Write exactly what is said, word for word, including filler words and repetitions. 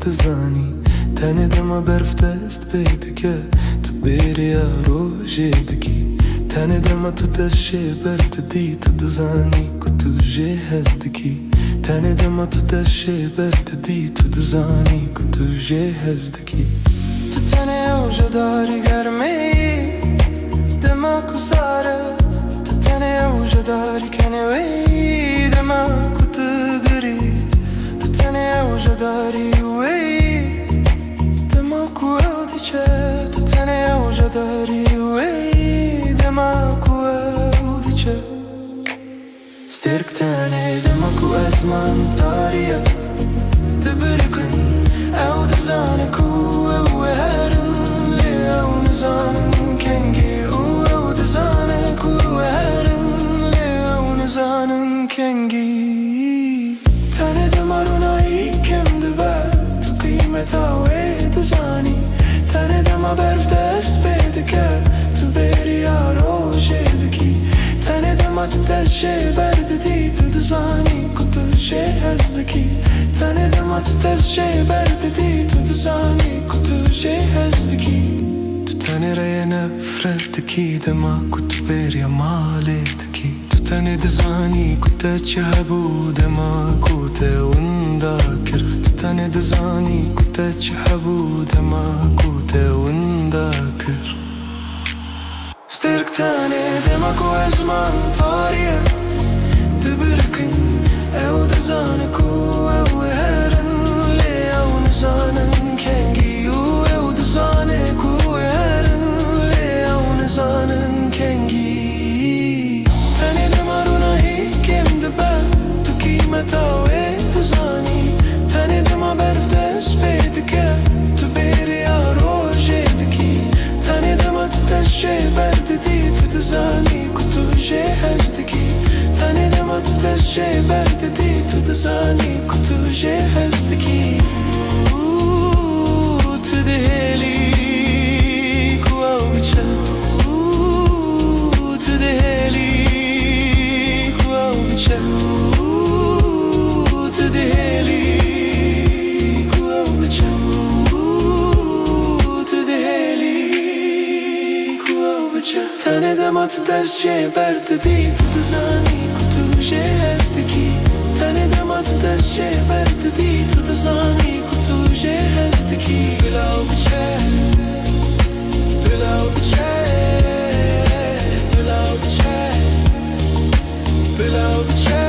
Dizanî, tenê dema berf dest pê dike, tu bêriya rojê dikî. Tenê dema tu dest jê berdidî, tu dizanî ku tu jê hez dikî. Tenê dema tu dest jê berdidî, tu dizanî ku tu jê hez dikî. Tu tenê ew jedarî germê yî, dema ku sar e. Tu tenê ew jedarî kenê wê yî, dema ku tu girî. Tu tenê ew jedarî wê yî, dema ku ew diçe. Tu tenê ew jedarî wê yî, dema ku ew diçe. Stêrk tenê dema ku ezman tarî ye, dibirikin. Ew dizane ku ew ê herin, lê ew nizanin kengî. Û ew dizane ku ew ê herin, lê ew nizanin kengî. Tenê dema ronahî kêm dibe, tu qîmeta wê dizanî. Tenê dema berf dest pê dike, tu bêriya rojê dikî. Tenê dema tu dest jê berdidî, tu dizanî ku tu jê hez dikî. Tenê dema tu dest jê berdidî, tu dizanî ku tu jê hez dikî. Tu tenê rêyê nefret dikî, dema ku tu bêriya malê dikî. Tu tenê dizanî ku te çi hebû, dema ku te winda kir. Tu tenê dizanî ku te çi hebû, dema ku te winda kir. Stêrk tenê dema ku ezman tarî ye, dibirikin. Ew dizane ku ew ê herin, lê ew nizanin kengî. Û ew dizane ku ê herin, lê ew nizanin kengî. Tenê dema ronahî kêm dibe, tu qîmeta wê dizanî. Tenê dema berf dest pê dike, tu bêriya rojê dikî. Tenê dema tu dest jê berdidî, tu dizanî ku tu jê hez dikî. Tenê dema tu dest jê berdidî, tu dizanî ku tu jê hez dikî. Û tu dihêlî ku ew biçe. Û tu dihêlî ku ew biçe. Û tu dihêlî ku ew biçe. Û tu dihêlî ku ew biçe. Tenê dema tu dest jê berdidî, tu dizanî ku tu jê hez dikî. Tenê dema tu dest jê berdidî, tu dizanî ku tu jê hez dikî. Bila ew biçe, bila ew biçe, bila ew biçe, bila ew biçe.